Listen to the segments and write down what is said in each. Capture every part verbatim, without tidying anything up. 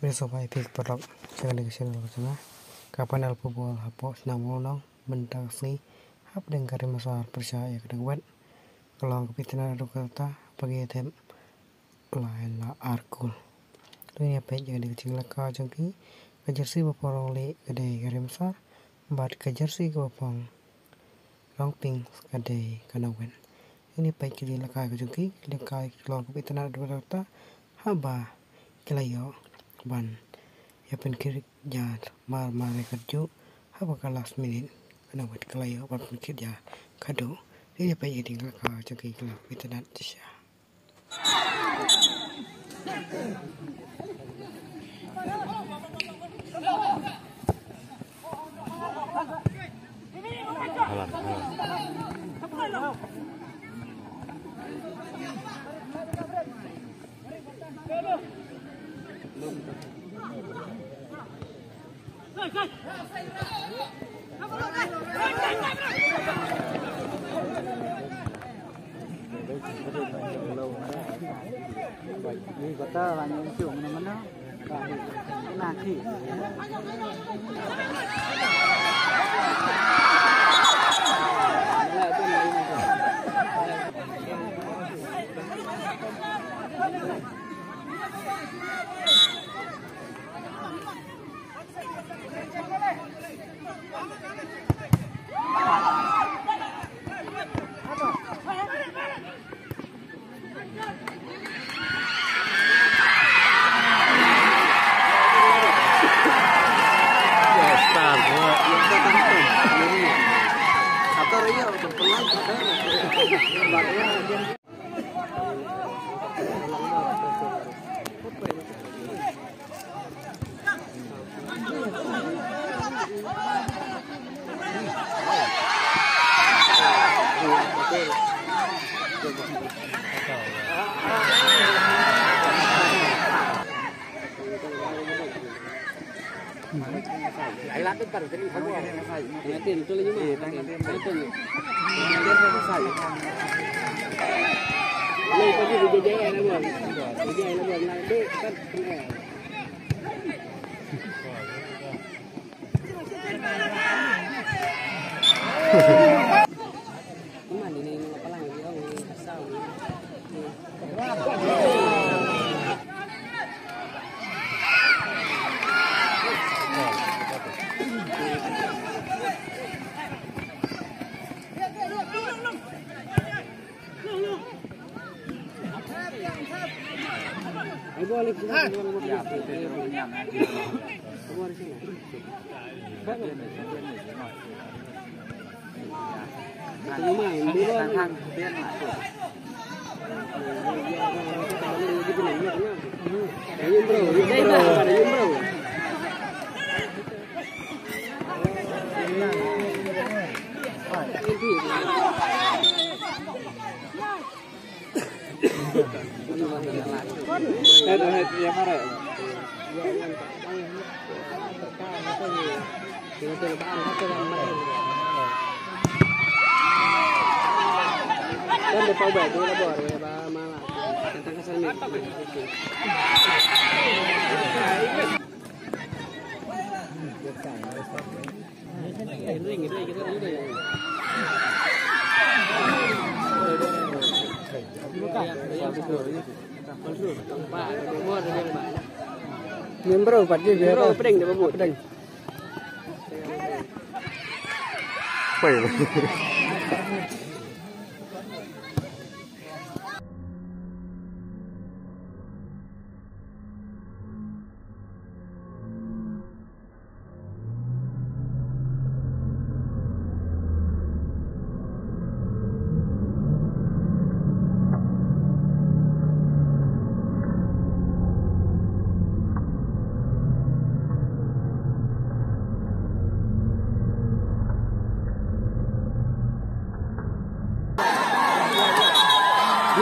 Bad sngewbha ïa phi ki paralok sha kane ka channel ka jong nga. Ka final football hapoh shnong Mawlyngnong mynta ka sngi hapdeng ka Ri Masar pyrshah ïa ka Nongwet ka long kaba itynnad haduh katta, ba ki ïa thep lai la ar kol. To ngin ïa peit ïa kane ka jinglehkai jong ki. Ka jersey ba pynrung lieh ka dei ka Ri Masar bad ka jersey kaba pynrung pink ka dei ka Nongwet. Ngin ïa peit ka jinglehkai ka jong ki, ka jinglehkai ka long kaba itynnad haduh katta haba ki la ïoh ban ïa pynkhih jar marmar ïa ka juh haba ka last minute ka Nongwet ka la ïoh ban pynkhih jar khatduh. Ngin ïa peit ïa ka jinglehkai jong ki, ka long kaba itynnad shisha. Ngim bro, pat ki bro, pedeng dia babu, pedeng. Wei.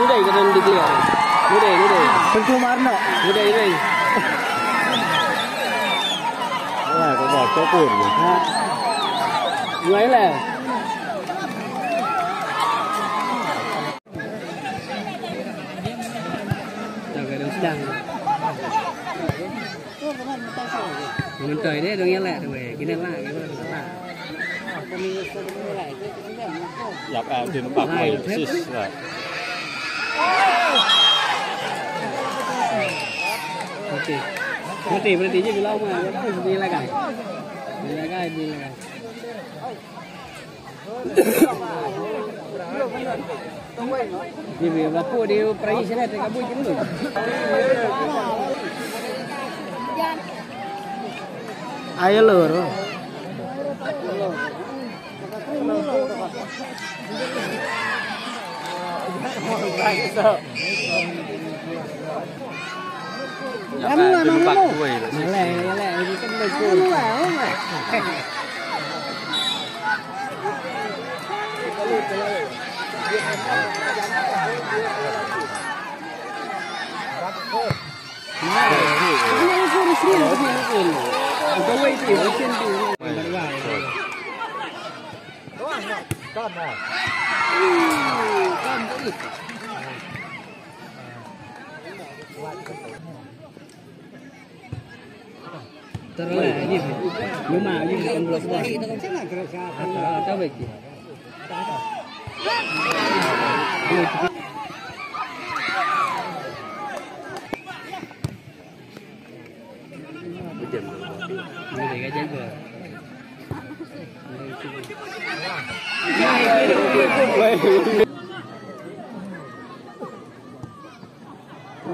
Nudai ka don declare. Nudai, nudai. Tentu marno. Nudai, nudai. Wah, kau bawa topur ni. Ha. Nudai lah. Jaga dan sedang. Mynta dei dong ïaleh tu wei, kine lah, kine lah. Ïap, eh, di nampak wei, sis lah. Okey. Okey, berhenti je bila umai. Okey, bila kan. Bila kan, bila kan. Ni bi ba pu di operation te ka bui kin. Ayo lor. Kamu lah, kamu. Yalah, yalah, ini kan betul.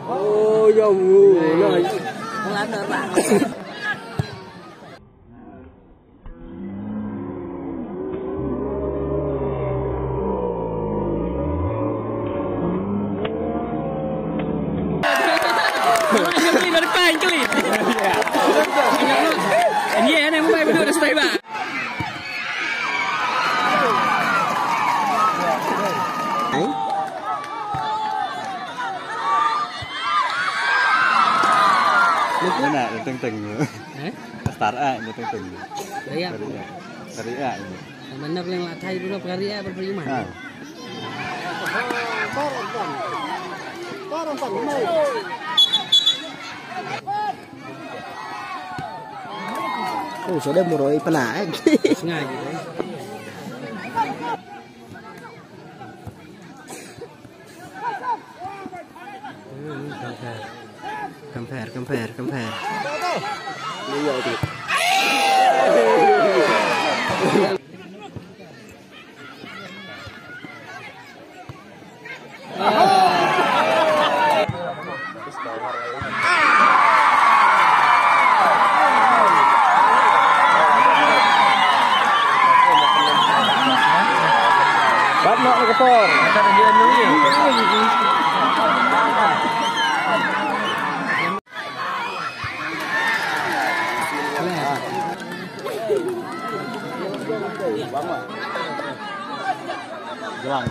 Oh, ya Allah. Mana yang teng-teng? Eh? Star A yang teng-teng. Dari apa? Dari A ini. Mana yang lah thai dulu, dari A berapa? Ha. Oh, sudah muroi pernah, eh. Sengaja, eh. Hmm, compare. Compare, compare, compare. Bat nok ni kepor. Gelang.